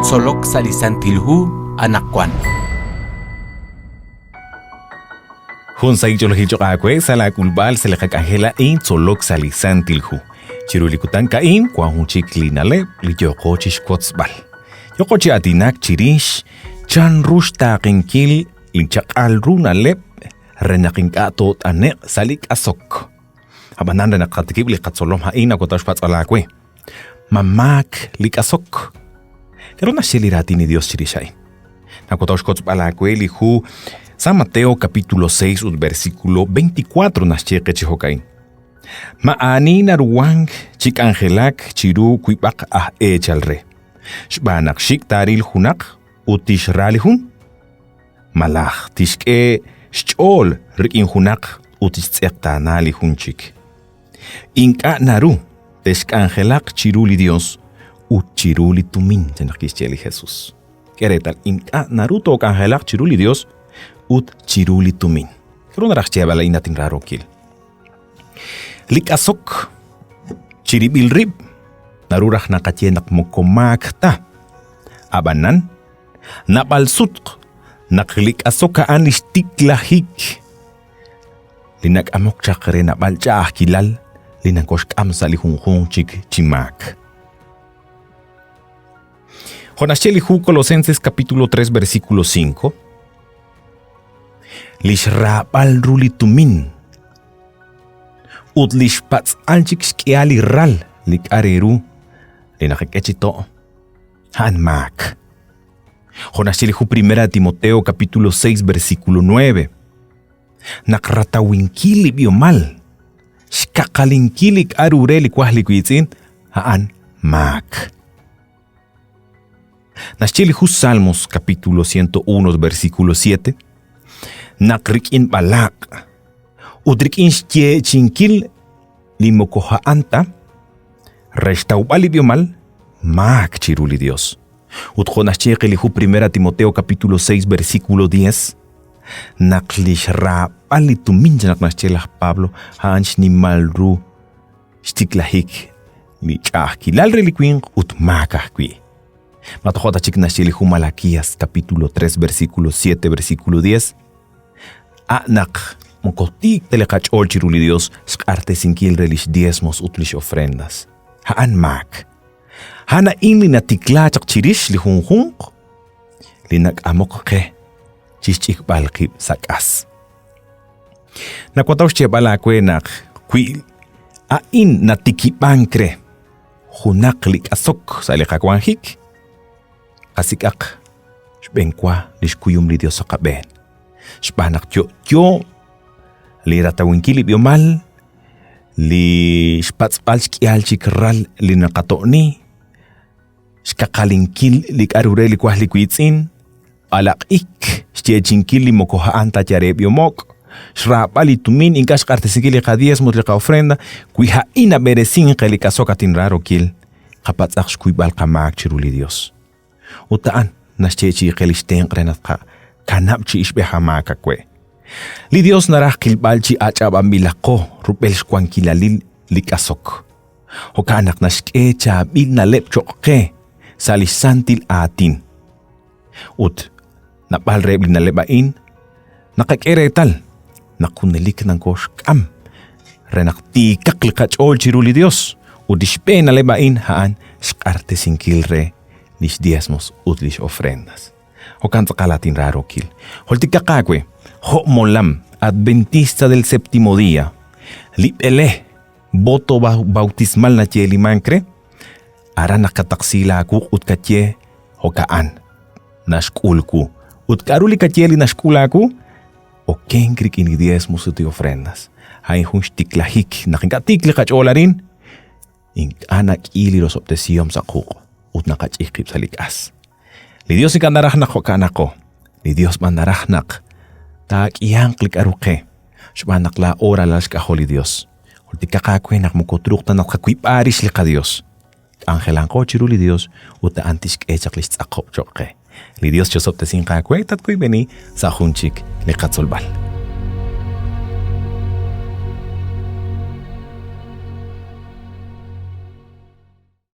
Tzolok sa' li Santil Hu anaqwan. Jun sahil ch'oolejil cho'q aawe sa' laak'ulb'al sa' li qak'anjel a'in Tzolok sa' li Santil Hu. Chiru li kutan a'in wank jun chik li na'leb' li yooqo chi xwotzb'al. Yooqo chi aatinak chirix chanru xtaaqenkil li chaq'al ru na'leb' re naq ink'a' toot'ane'q sa' li k'asok. Ab'anan re naq tqatikib' li qatzolom a'in nawataw xpatz'b'al aawe. Ma maak li k'asok? K'aru naxye li Raatin li Yos chirix a'in? Nawataw xkotzb'al aawe li hu San Mateo capítulo 6 ut versículo 24 naxye qe chi jo'ka'in. Ma aani naruhank chi k'anjelak chiru wib'aq aj eechal re, xb'aan naq xik' taaril junaq ut tixra li jun? Malaj tixk'e xch'ool rik'in junaq ut tixtz'eqtaana li jun chik. Ink'a' naru texk'anjelaq chiru li Yos ut chiru li tumin, chan naq kixye li Jesus. K'e reetal, ink'a' naru took'anjelaq chiru li Yos ut chiru li tumin. K'aru naraj xyeeb'al a'in at inraarookil? Li k'asok chirib'il rib' naru raj naqaye naq moko maak ta. Ab'anan, Naab'al sut naq li k'asok a'an li xtiklajik li nak'amok chaq re naab'al ch'a'ajkilal li nakoxk'am sa' li junjunq chik chi maak. Jo' naxye li hu Colosenses capítulo 3 versículo 5, li xraab'al ru li tumin ut li xpatz'al chik xk'ihal li ral li k'a' re ru li naqak'e chi to' a'an maak. Jo' naxye li hu Primera Timoteo capítulo 6 versículo 9, naq ratawinkil li b'ihomal, xkaqalinkil li k'a'ru re li waj li wiitz'in, a'an maak. Naxye li hu Salmos capítulo 101 versículo 7, naq rik'in b'alaq' ut rik'in xyeechi'inkil li moko a'an ta, re xtawb'al li b'ihomal, maak chiru li Dios. Ut jo' naxye qe li hu Primera Timoteo capítulo 6 versículo 10, naq li xraab'al li tumin naq naxye laj Pablo a'an xnimal ru xtiklajik li ch'a'ajkilal re li winq ut maak ajwi'. Ma tojo' ta chik naxye li hu Malaquías capítulo 3 versículo 7 versículo 10, A' naq moko tiik ta li qach'ool chiru li Dios xq'artesinkil re lix diezmos ut lix ofrendas. A'an maak. A'an a'in li natikla chaq chirix li junjunq li nak'amok qe chixch'ikb'al qib' sa' k'as. Nawataw xyeeb'al aawe naq wi a'in natikib'ank re junaq li k'asok sa' li qawanjik, qasik'aq xb'eenwa li xkuyum li Dios sa' qab'een. Xb'aan naq yo'yo li ratawinkil li b'ihomal, li xpatz'b'al xk'ihal chik ral li naqato'ni, xkaqalinkil li k'a'ru re li waj li wiitz'in, b'alaq'ik, xyeechi'inkil li moko a'an ta yal re b'ihomo'k, xraab'al li tumin, ink'a' xq'axtesinkil li qadiezmo ut li qa'ofrenda, wi a'in nab'eresink qe li k'asok at inraarokil, qapatz'aq xkuyb'al qamaak chiru li Dios. Ut a'an naxyeechi'i qe li xtenq' re naq tqakanab' chi ixb'ej a maak awe'. Li Dios naraj qilb'al chi ach'ab'anb'ilaqo rub'el xwankilalil li k'asok. Jo'kan naq naxk'e chaab'il na'leb' cho'q qe sa' li xsantil aatin. Ut naab'al reheb' li na'leb' a'in naqak'e reetal naq junelik nokooxk'am re naq tiikaq li qach'ool chiru li Dios ut li xb'een na'leb' a'in a'an xq'artesinkil re lix diezmos ut lix ofrendas. Jo'kan tz'aqal at inraarookil. Jultikaq aawe, jo' molam Adventista del Séptimo Día, li b'ele voto bautismal nayeelimank re, aran naq kataqsi laawuq' ut kaye jo'ka'an naxk'ul wu. Ut k'aru li kaye li naxk'ul aawu? Okenk rik'in li diezmos ut li ofrendas. A'in jun xtiklajik naq ink'a' tiik li qach'ool arin, ink'a' nak'i li rosob'tesihom sa' quq' ut naqach'ik qib' sa' li k'as. Li Dios ink'a' naraj naq jo'ka'anaqo. Li Dios b'an naraj naq taak'ihanq li k'aru qe, xb'aan naq laa'o ralal xk'ajol li Dios. Jultikaq aawe naq moko truuq ta naq tqawiib'a rix li qaDios. K'anjelanqo chiru li Dios ut a'an tixk'e chaq li xtz'aqob' cho'q qe. Li Dios chosob'tesinq aawe tatwiib'eni sa' jun chik li qatzolb'al.